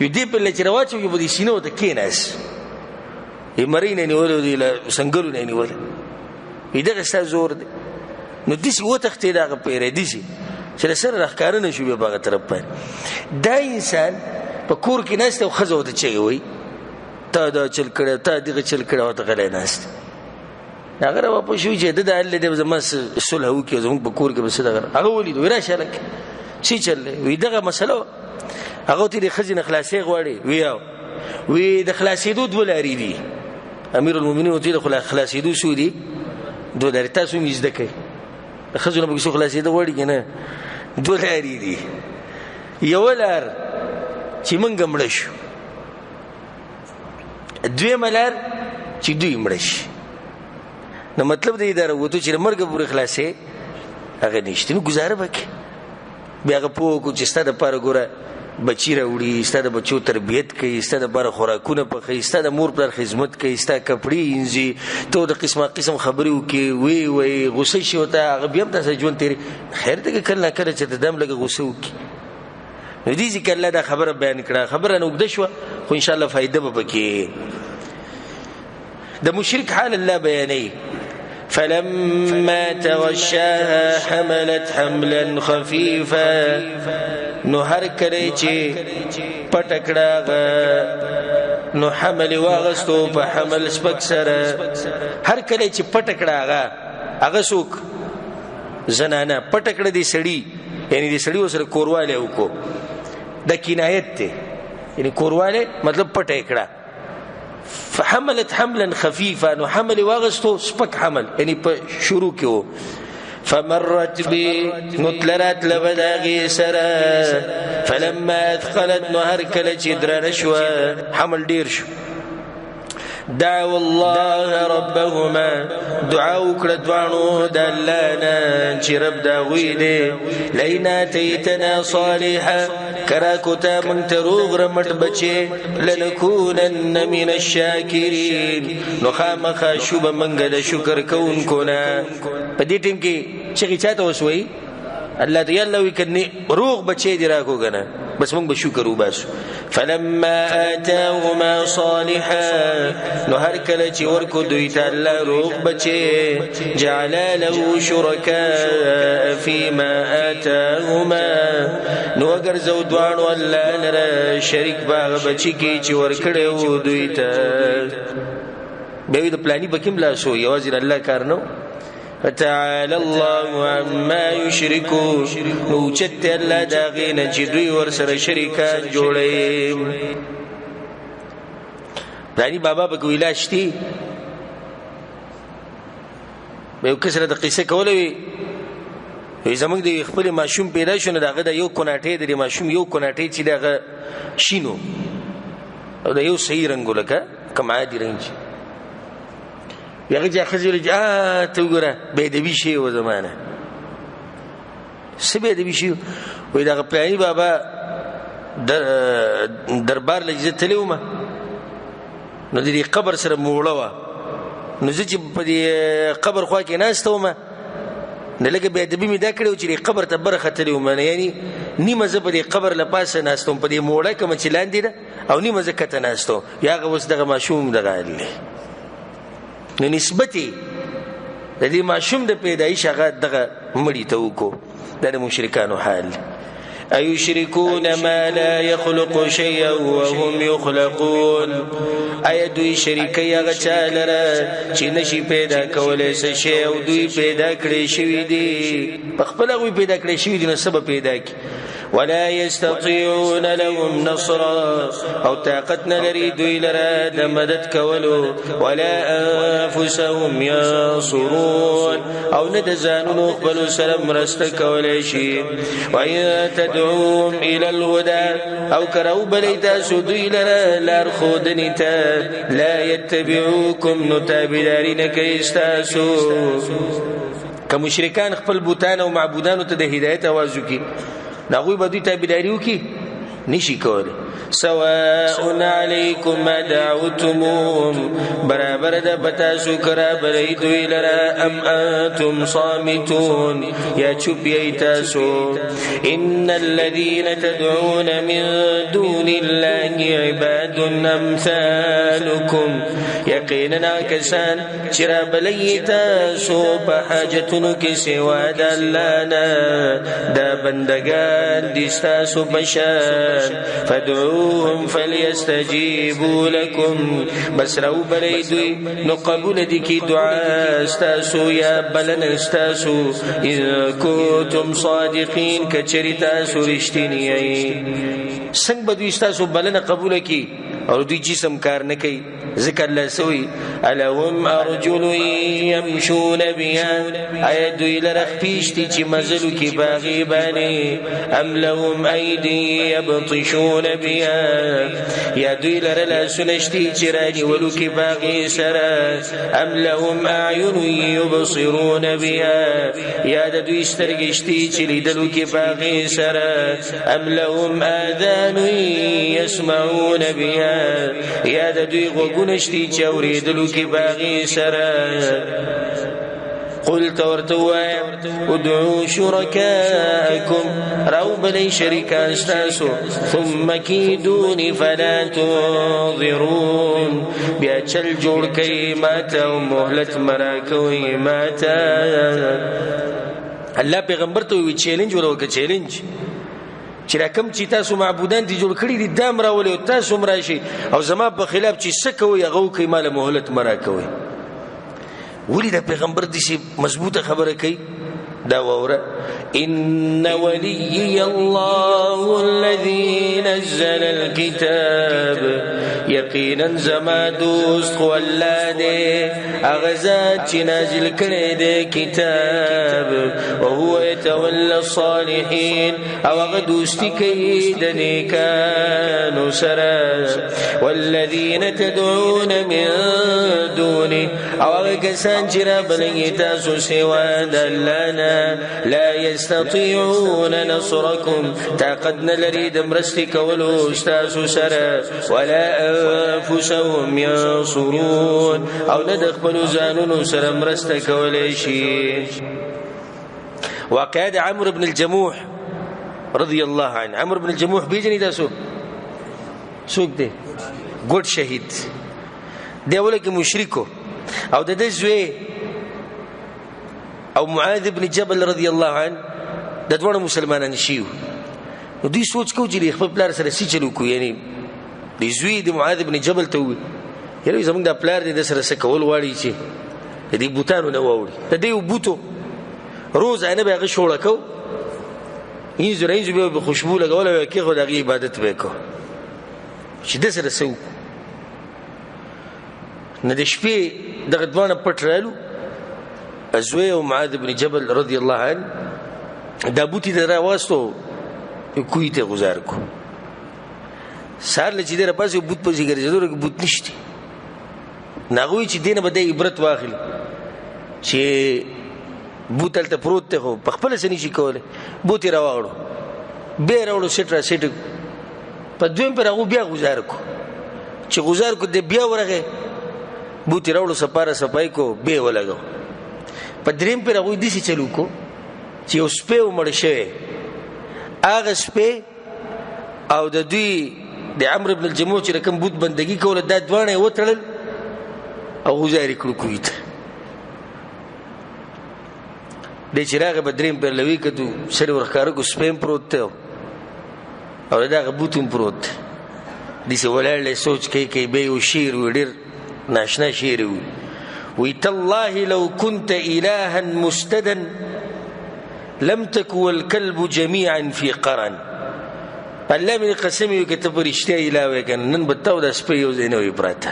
یو دې پېر له چې راواچو یو په دې سینه ورته کښېناست، یې مرۍ نه یې نیولی دی، له سنګلو نه یې نیولی، وایي دغه ستا زور دی. نو داسې وتښتېد هغه پېری داسې چې له سره راښکاره نه شو بیا په هغه طرف باندې. دا انسان په کور کې ناست او ښځه ورته چغې وایي، تا دا چل کړی، تا دغه چل کړی، ورته غلی ناست دی. هغه را واپس شو چې ده د الله دی زما صلح وکړي، زموږ په کور کې به څه دغه. هغه ولید، وایي راشه هلکه څه چل دی؟ وایي دغه مسله وه. هغه ته د ښځې نه خلاصې غواړي، وایي او وایي د خلاصېدو دوه لارې دي. امیر المؤمنین ورته د خلاصېدو څو دي؟ دوه لارې. تاسو هم یې زده کړئ، د ښځو نه به څوک خلاصېده غواړي که نه؟ دوه لارې دي. یوه لار چې موږ مړه شو، دویمه لار چې دوی مړه شي. نو مطلب د دې راووتو چې له مرګه پورې خلاصې هغه نشته، نو ګزاره به کوي. بیا هغه پوه کړو چې ستا دپاره ګوره بچي راوړي، ستا د بچو تربیت کوي، ستا دپاره خوراکونه پخوي، ستا د مور پلار خدمت کوي، ستا کپړې اینځي، ته د قسمه قسم خبرې وکړي، ویې وایي، غوسه شي ورته، هغه بیا هم تا سره ژوند تېروي. خیر دی که کله ناکله چې ته دم لږه غوسه وکړي. نو دې ځکه الله دا خبره بیان کړه، خبره نه اوږده شوه خو انشاءالله فایده به پکې. د مشرک حال الله بیانوي، فلما تغشاها حملت حملا خفيفا. نو هر کله چې پټه کړه هغه، نو حمل یې واغستو په حمل سپک سره. هر کله چې پټه کړه هغه، هغه څوک؟ زنانه پټه کړه دې سړي، یعنې دې سړي ورسره کوروالی وکړو، دا کنایت دی، یعنې کوروالی مطلب پټه یې کړه. فحملت حملا خفيفا، نو حمل واغستو سپک حمل، یعنی په شروع کې وو. فمرت بي، نو تله راتله به د هغې سره. فلما اثقلت، نو هر کله چې درنه شوه، حمل ډېر شو. دعوا الله ربهما، دعا وکړه دواړو د الله نه چې رب د هغوی دی، لئن آتیتنا صالحا، که راکو تا موږ ته روغ رمټ بچی، لنکونن من الشاکرین، نو خامخا شو به موږ د شکر کوونکو نه. په دې ټیم کې چغې چا ته اوس وایي؟ الله ته یاله وی کني روغ بچی دی راکو کنه، بس موږ به شکر وباسو. فلما آتاهما صالحا، نو هر کله چې ورکو دوی ته الله روغ بچی، جعل له شرکاء فيما آتاهما، نو ګرځو دواړو الله لره شریک باغ بچی کې چې ورکړو دوی ته. به د پلانی بکیم لا شو، یوازې الله کار نو. فتعالى الله عما يشركون، نو چت الله دا غینه چې دوی ور سره شریکان جوړي. پلانی بابا به کوی لاشتي، به یو کسره د قصه کوله وي، وی زمونږ د خپل ماشوم پیدا شو، نو دغه د یو کوناټې، د ماشوم یو کوناټې چې دغه شینو او د یو صحیح رنګ لکه کوم عادي رنګ چې هغه چې ښځې ویل چې ته وګوره بې ادبي شوې وه زمانه، څه بې ادبي شوې؟ وایي دغه پلاني بابا دربار له چې زه تللی وم، نو د دې قبر سره موړه وه، نو زه چې په دې قبر خوا کې ناسته وم، نو لږه بې ادبي مې دا کړې وه چې دې قبر ته بره ختلی وم، یعنې نیمه زه په دې قبر له پاسه ناسته وم، په دې موړه کومه چې لاندې ده، او نیمه زه کته ناسته وم، یا هغه اوس دغه ماشوم دغه حال دی. نو نسبت یې د دې ماشوم د پیدایش هغه دغه مړي ته وکړو. دا د مشرکانو حال. أيشركون ما لا يخلق شيئا وهم يخلقون، آیا دوی شریکي هغه چا لره چې نشي پیدا کولی څه شی او دوی پیدا کړی شوي دي، په خپله هغوی پیدا کړی شوي دي، نو څه به پیدا کړي؟ ولا يستطيعون لهم نصرا، او طاقت نه لري دوی لره د مدد کولو، ولا انفسهم ينصرون، او نه د ځانونو خپلو سره مرسته کولی شي. وإن تدعوهم إلى الهدى، او که راوبلئ تاسو دوی لره لارښودنې ته، لا يتبعوكم، نو تابعداري نه کوي ستاسو. که مشرکان خپل بتان او معبودانو ته د هدایت اواز وکړي، نو هغوی به دوی تابعداري وکړي؟ نشي کولی. سواء علیکم ما دعوتموهم، برابر ده په تاسو که رابلئ دوی لره، ام انتم صامتون، یا چوپ یئ تاسو. ان الذین تدعون من دون الله عباد امثالکم، یقینا کسان چې رابلئ تاسو په حاجتونو کې سوا د الله نه، دا بندګان دي ستاسو په شان. فادعوهم فليستجيبوا لكم، بس راوبلئ دوی نو قبول دي کی دعا ستاسو یا بلنه ستاسو، ان کنتم صادقین، که چېرې تاسو رښتیني یئ. څنګه به دوی ستاسو بلنه قبوله کړي او دوی جسم کار نه کوي؟ ځکه الله څه وایي؟ الهم ارجل يمشون بها، آیا دوی لره خپې شتي چې مزل وکړي په هغې باندې؟ ام لهم ایدي یبطشون بها، یا دوی لره لاسونه شتي چې رانیولو کې په هغې سره؟ ام لهم اعین یبصرون بها، یا د دوی سترګې شتي چې لیدلو کې په هغې سره؟ ام لهم آذان یسمعون بها، یا د دوی غوږونه شتي چې اورېدلو کې په هغې سره؟ قل ورته ووایه ادعو شرکاءکم، راوبلئ شریکان ستاسو، ثم کیدوني فلا تنظرون، بیا چل جوړ کړئ ماته او مهلت مه راکوئ ماته. الله پیغمبر ته وویل چیلنج ورته وکړه، چیلنج چې دا کوم چې تاسو معبودان دي جوړ کړي دي دا هم راولئ او تاسو هم راشئ او زما په خلاف چې څه کوئ هغه وکړئ، ما له مهلت مه راکوئ. ولې دا پیغمبر داسې مضبوطه خبره کوي؟ دا واوره، ان ولي الله الذي نزل الكتاب، یقینا زما دوست خو الله دی هغه ذات چې نازل کړی دی کتاب، وهو يتولى الصالحین، او هغه دوستي کوي د نیکانو سره. والذین تدعون من دونه، او هغه کسان چې رابلئ تاسو سوا د الله نه، لا يستطيعون نصركم، طاقت نه لري د مرستې کولو ستاسو سره، ولا انفسهم ينصرون، او نه د خپلو ځانونو سره مرسته کولی شي. واقعه د عمرو بن الجموح رضی الله عنه. عمرو بن الجموح پیژنې تاسو؟ څوک دی؟ ګډ شهید دی. اوله کې مشرکو او د ده زوی او معاذ بن جبل رضی الله عنه د دواړو مسلمانان شیو. نو دوی سوچ کو چې خپل پلار سره څه چلو کو، یعنی د زوی د معاذ بن جبل ته وویل یاره زموږ دا پلار دی د سره څه کول غواړي چې د دې بوتانو نه واوړي. د دې بوتو روزانه به هغه شوړه کو، اینځو راینځو به یې خوشبو لګوله به یې کېښوده، د هغې عبادت به یې کو چې د سره څه وکړو. نو د شپې دغه دواړه پټ رالو، زوی او معاذ بن جبل رضی الله عنه دا بوتي د راوستو کوی ته گزار کو. سهار له چې دی راپاڅېد بوت پسې ګرځېدو، لکه بوت نشته. نو هغوی چې دی نه به دی عبرت واخلي چې بوت هلته پروت دی، خو په خپله څه نشي کولی. بوت یې راواغړو، بیا یې راوړو، سیټ را سیټ په دویم پر هغو بیا ګزار کو. چې ګزار کو دی بیا ورغی، بوت یې راوړو، سپاره صفایي کو، بیا یې ولګو. په دریم پر هغوی داسې چلو کو چې یو سپی و مړ شوی، هغه سپی او د دوی د عمرو بن الجموح چې کوم بت بندګي کوله دا دواړه یې وتړل او غوځار یې کړو کوی ته. دی چې راغی به دریم پر لوی کتو، سر یې ورښکاره کړو، سپی هم پروت دی او د هغه بت هم پروت دی. داسې ولاړ دی، سوچ کوي کوي، بیا یو شعر وي، ډېر ناشنا شعر وي، وی تالله لو كنت إلها مستدا لم تك والكلب جميعا في قرن. الله مې قسم وي که ته په رښتیا اله وې که نه، نن به تا او دا سپی یو ځای نه وي پراته.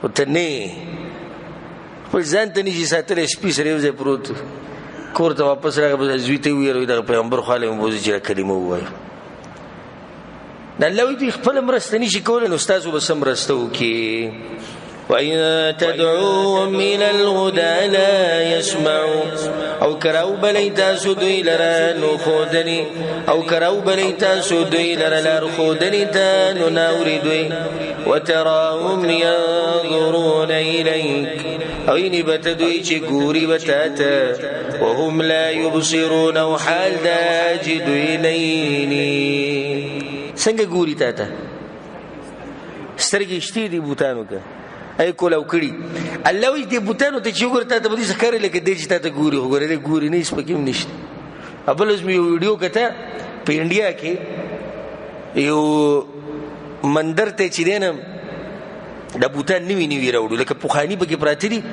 خو ته نه خپل ځان ته نشي ساتلی، سپي سره یو ځای پروت. کور ته واپس راغی، به زوی ته وویل، وایي دغه پیغمبر خواله مې بوځي چې دا کلمه ووایو. د الله وایي دوی خپله مرسته نشي کولی، نو ستاسو به څه مرسته وکړي؟ وإن تدعوهم إلى الهدى لا يسمعوا. او کراو بلی تاسو دوی لره نو ښودنې، او کراو بلی تاسو دوی لره لار ښودنې ته نو نه اوري دوی. وتراهم ينظرون إليك، او یعنی به ته دوی چې ګوري به تا ته، وهم لا يبصرون، او حال دا چې دوی نه ویني. څنګه ګوري تا ته؟ سترګې شتې دي بوتانو که ای کولاو کړي. الله وایي دې بوتانو ته چې وګوره تا ته به داسې ښکاري لکه دی چې تا ته ګوري، خو ګوره دی ګوري نه، هېڅ پکې هم نشته. بل ورځ مې یو ویډیو کته په انډیا کې یو مندر ته چې دی نه دا بوتان نوي نوي راوړو، لکه پخواني پکې پراته دي،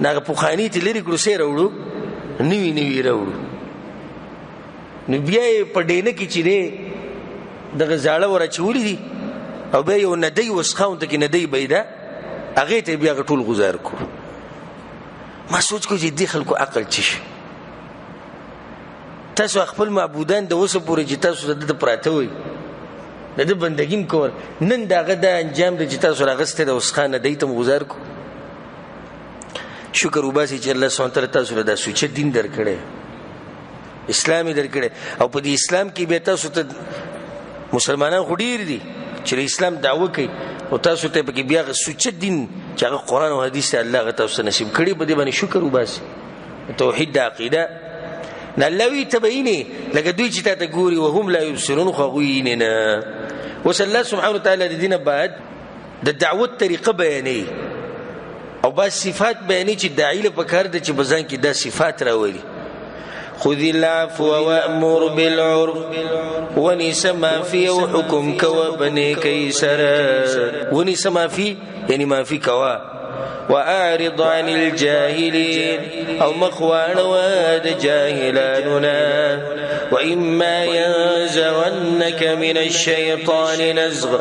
نو هغه پخواني ته لرې کړو، څه یې راوړو؟ نوي نوي راوړو. نو بیا یې په ډېنه کې چې دی دغه زاړه ور اچولي دي، او بیا یو ندی وسخاون ته کې ندی بهیده، هغې ته یې بیا هغه ټول غوځار کړو. ما سوچ کړو چې دې خلکو عقل څه شي؟ تاسو خپل معبودان د اوسه پورې چې تاسو د ده پراته وئ، د ده بندګي هم کول، نن د هغه دا انجام دی چې تاسو راغستی د وسخا ندی ته هم غوځار کړو. شکر وباسئ چې الله سبحانه وتعالی تاسو له دا سوچه دین درکړی، اسلام یې درکړی، او په دې اسلام کې بیا تاسو ته مسلمانان خو ډېر دي چې د اسلام دعوه کوي، او تاسو ته پکې بیا هغه سوچه دین چې هغه قرآن او حدیث ته الله هغه تاسو ته نصیب کړي، په دې باندې شکر وباسئ. توحید د عقیده نه الله وایي ته به وینې لکه دوی چې تا ته ګوري، وهم لا یبصرون، خو هغوی ویني نه. اوس الله سبحانه وتعالی د دې نه بعد د دعوت طریقه بیانوي او بعض صفات بیانوي چې داعي له پکار ده چې په ځان کې دا صفات راولي. خذ العفو وأمر بالعرف، ونس معافي او حکم کوه په نیکۍ سره. ونس معافي یعنی معافي کوه. وأعرض عن الجاهلين، او مخ واړوه د جاهلانو نه. وإما ينزغنك من الشيطان نزغ،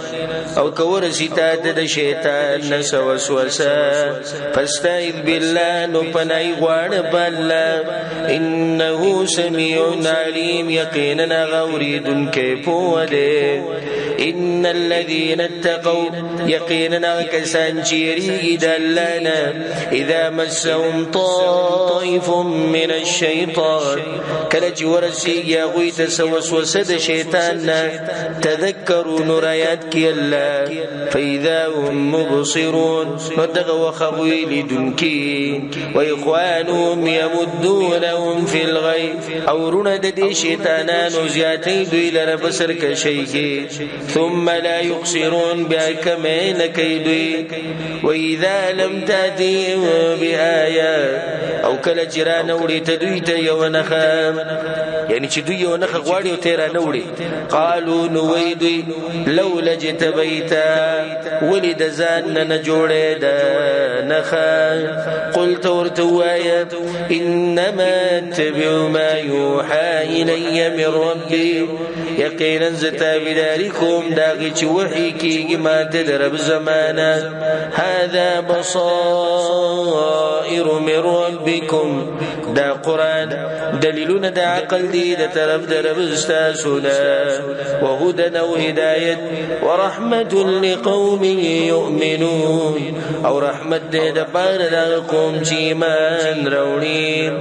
او که ورسي تا ته د شیطان نه څه وسوسه، فاستعذ بالله، نو پناه غواړه په الله. إنه سميع عليم، یقینا هغه اورېدونکی پوه دی. ان الذين اتقوا یقینا کسان چې یریږي د الله نه، اذا مسهم طائف من الشیطان، کله چې ورسیږي هغوی ته څه وسوسه د شیطان نه، تذکروا نو رایاد کړي الله، فاذا هم مبصرون، نو دغه وخت هغوی لیدونکي. واخوانهم یمدونهم فی الغی، او وروڼه د دې شیطانانو زیاتوي دوی لره په سرکشۍ کې. ثم لا يقصرون، بیا کمی نه کوي دوی. واذا لم تاتهم بآیه، او کله چې را نه وړي ته دوی ته یو نښه، یعنی چې دوی یو نښه غواړي او ته را نه وړي، قالو نو وایي دوی لولا اجتبیتا، ولې د ځان نه نه جوړې ده نښه؟ قلت ورته ووایه انما اتبع ما یوحى الی من ربي، یقینا زه تابعداري کوم د هغې چې وحي کېږي ما ته د رب زمانه. هذا بصائر من ربکم، دا قرآن دلیلونه د عقل دی د طرف د رب ستاسو نه، وهدى او هدایت، ورحمة لقوم یؤمنون، او رحمت دی د پاره د هغه قوم چې ایمان راوړي.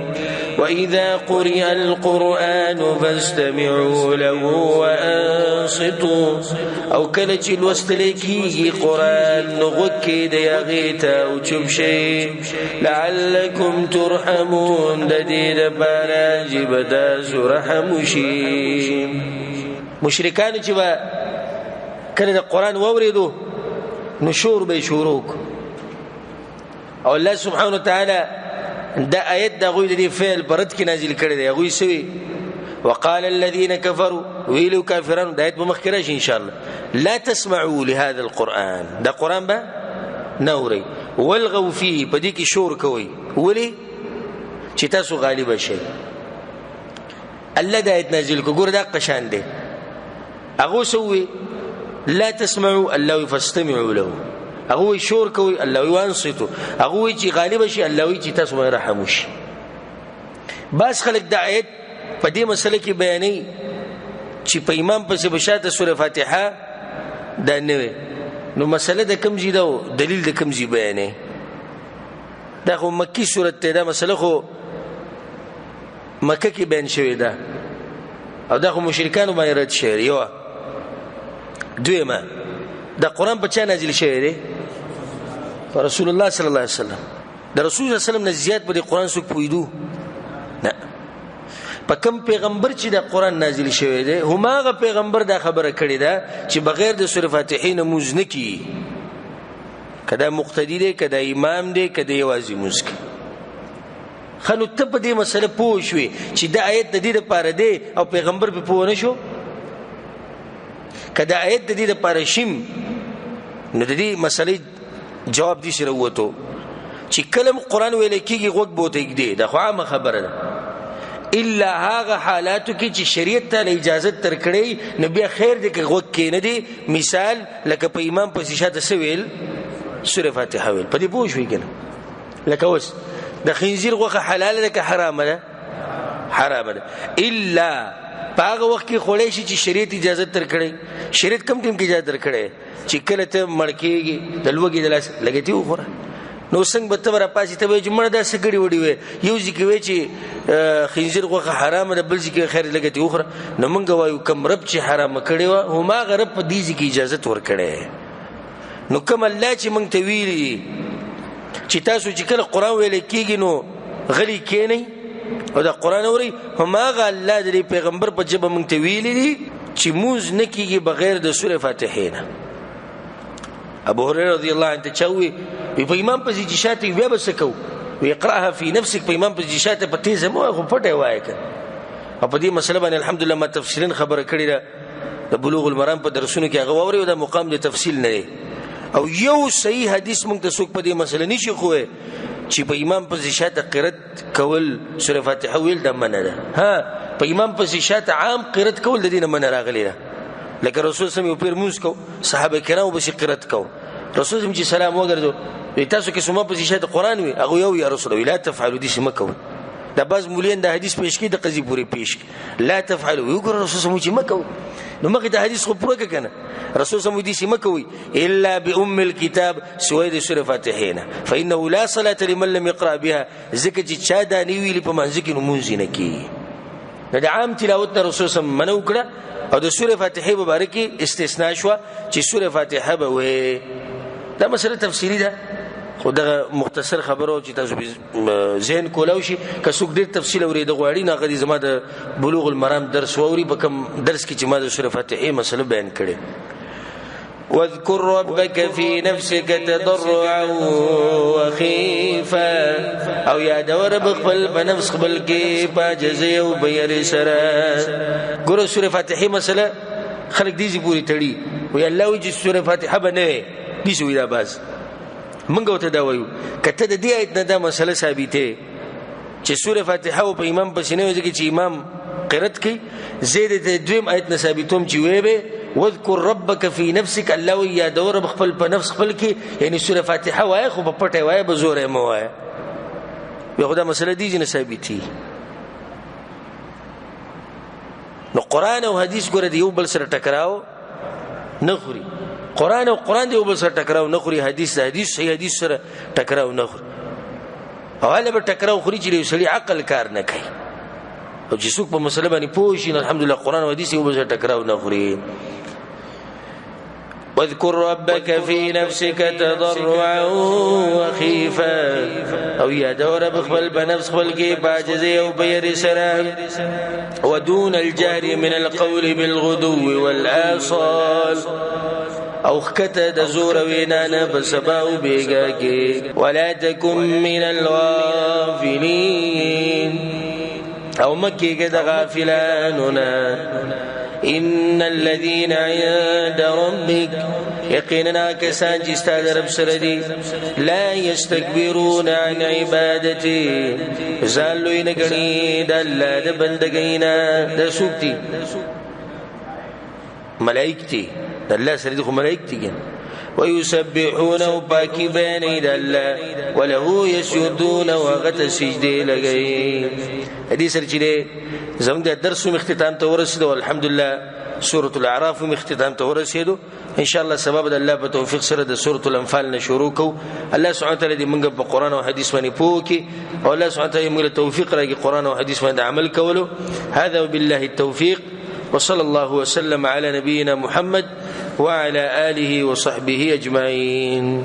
وإذا قرئ القرآن فاستمعوا له وأنصتوا، او کله چې لوستل کېږي قرآن نو غوږ کېږدئ هغې ته او چوپ شئ، لعلکم ترحمون، د دې دپاره چې به تاسو رحم وشي. مشرکانو چې به کله د قرآن واورېدو نو شور به یې شروع کړو، او الله سبحانه وتعالی دا آیت د هغوی د دې فعل په رد کې نازل کړی دی. هغوی څه وي؟ وقال الذين كفروا، ویلو کافرانو، دا آیت به مخکې راشي انشاءالله، لا تسمعوا لهذا القرآن، دا قرآن به نه اورئ، والغوا فيه، په دې کې شور کوئ، ولې؟ چې تاسو غالبه شئ. الله دا آیت نازل کړو. ګوره دا قشان دی. هغو څه وویل؟ لا تسمعوا، الله وی فاستمعوا له. هغه وی شور کوي، الله وی وانصتوا. هغه وی چې غالب شي، الله وی چې تاسو باندې رحم وشي. بعض خلک دا آیت په دې مسله کې بیانوي چې په امام پسې به شاته سوره فاتحه دا نه وي. نو مسله د کوم ځای ده او دلیل د کوم ځای بیانوي؟ دا خو مکي سورت دی، دا مسله خو مکه کې بیان شوې ده، او دا خو مشرکانو باندې رد شوی دی. یوه دویمه، دا قرآن په چا نازل شوی دی؟ په رسول الله صلی الله علیه وسلم. د رسول الله صلی الله علیه وسلم نه زیات په دې قرآن څوک پوهېدو نه. په کوم پیغمبر چې دا قرآن نازل شوی دی، هماغه پیغمبر دا خبره کړې ده چې بغیر د سورې فاتحې نه مونځ نه کېږي، که دا مقتدي دی، که دا امام دی، که دا یوازې مونځ کوي. ښه، نو ته په دې مسله پوه شوې چې دا آیت د دې دپاره دی او پیغمبر پرې پوه نه شو؟ که دا آیت د دې دپاره شیم، نو د دې مسلې جواب دې سره ووتو چې کله هم قرآن ویل کېږي غوږ به ورته ږدې، دا خو عامه خبره ده، الا هغه حالاتو کې چې شریعت ته له اجازت درکړی نو بیا خیر دی که غوږ کې نه دی. مثال لکه په امام پسې شاته څه ویل؟ سورې فاتحه ویل. په دې پوه شوې که نه؟ لکه اوس د خنزیر غوښه حلاله ده که حرامه ده؟ حرامه ده، الا په هغه وخت کې خوړی شي چې شریعت اجازه درکړی. شریعت کوم ټیم کې اجازه درکړی؟ چې کله ته مړ کېږي د لوږې د لاسه لږه تې وخوره، نو څنګه به ته به راپاڅې ته به وایې چې مړه دا څه ګړي وړي وې، یو ځای کې وایې چې خنزیر غوښه حرامه ده، بل ځای کې خیر لږه تې وخوره. نو موږ وایو کوم رب چې حرامه کړې وه هماغه رب په دې ځای کې اجازت ورکړی. نو کوم الله چې موږ ته ویلي دي چې تاسو چې کله قرآن ویل کېږي نو غلي کښېنئ او دا قرآن اورئ، هماغه الله د دې پیغمبر په ژبه موږ ته ویلي دي چې مونځ نه کېږي بغیر د سورې فاتحې نه. ابو هريره رضی الله عنه ته چا وویل، وی په امام پسې چې شاته وي بیا به څه کوو؟ وی اقرأها فی نفسک، په امام پسې چې شاته په تېزه مه وایه، خو پټه یې وایه که. او په دې مسله باندې الحمدلله ما تفصیلا خبره کړې ده د بلوغ المرام په درسونو کې، هغه واورئ، دا مقام د تفصیل نه دی. او یو صحیح حدیث موږ ته څوک په دې مسله نشي ښووی چې په امام پسې شاته قرت کول سورې فاتحه ویل دا منع ده. ها، په امام پسې شاته عام قرت کول د دې نه منع راغلې ده. لکه رسول سم یو پیر مونځ کو، صحابه کرامو پسې قرت کو، رسول سم چې سلام وګرځو وی تاسو کې سما پسې شاته قرآن وي، هغه یو یا رسول الله لا تفعلوا، دې مه کوئ. دا بعض مولیان دا حدیث پیش کړي، د قضیې پورې پیش کړي، لا تفعلوا. وی وګوره رسول سم چې مه کوئ. نو مخې ته حدیث خو پوره که کنه. رسول سم دې سیمه کوي الا بأم الكتاب، سوی د سورې فاتحې نه، فإنه لا صلاة لمن لم يقرأ بها، ځکه چې چا دا نه ویلي په مانځه کې نو مونځ یې نه کېږي. نو د عام تلاوت نه رسول سم منع وکړه او د سورې فاتحې په باره کې استثنا شوه چې سورې فاتحه به وې. دا مسله تفصیلي ده، خو دغه مختصر خبره چې تاسو ذهن کولاو شي. که څوک ډېر تفصیل اورېده غواړي نو هغه دې زما د بلوغ المرام درس واوري، په کوم درس کې چې ما د سورې فاتحې مسله بیان کړې. واذكر ربك في نفسك تضرعا وخيفا، او یادوه رب خپل په نفس خپل کې په عاجزۍ او په یرې سره. ګوره سورې فاتحې مسله خلک دې ځای پورې تړي، وایي الله وایي چې سورې فاتحه به نه وي، داسې وایي. دا باز موږ ورته دا وایو، که ته د دې آیت نه دا مسله ثابتې چې سورې فاتحه او په امام پسې نه وي، ځکه چې امام قرت کوي، زه دې ته دویم آیت نه ثابتوم چې ویې به واذكر ربك في نفسك، الله وایي یادوه رب خپل په نفس خپل کې، یعنې سورې فاتحه وایه خو په پټه وایه، په زوره یې مه وایه. بیا خو دا مسله دې نه ثابتېږي. نو قرآن او حدیث ګوره د یو بل سره ټکراو نه خوري، قرآن او قرآن د یو بل سره ټکراو نه خوري، حدیث د حدیث صحیح حدیث سره ټکراو نه خوري. او هله به ټکراو خوري چې د یو سړي عقل کار نه کوي، او چې څوک په مسله باندې پوه شي نو الحمدلله قرآن او حدیث یو بل سره ټکراو نه خوري. واذكر ربك في نفسك تضرعا وخيفا، او یادوه رب خپل په نفس خپل کې په عاجزۍ او په یرې سره. ودون الجهر من القول بالغدو والآصال، او ښکته د زور وینا نه په سبا او بېګا کې. ولا تكن من الغافلين، او مه کېږه د غافلانو نه. إن الذين عند ربك، یقینا کسان چې ستا د رب سره دي، لا يستكبرون عن عبادتي، ځان لوی نه ګڼي د الله د بندګۍ نه. دا څوک دي؟ ملائک دي، د الله سره دي خو ملائک دي که. ويسبحون او پاکي بیانوي د الله، وله يسجدون او هغه ته سجدې لګوي. دې سره چې دی زموږ د درس هم اختتام ته ورسېدو، الحمدلله سورة الاعراف هم اختتام ته ورسېدو. ان شاء الله سبب د الله په توفیق سره د سورة الانفال نه شروع کوو. الله سبحانه وتعالی دې موږ په قرآن او حدیث باندې پوه کړي، او الله سبحانه وتعالی موږ له توفیق راکړي قرآن او حدیث باندې عمل کولو. هذا وبالله التوفیق، وصلى الله وسلم على نبينا محمد وعلى آله وصحبه أجمعين.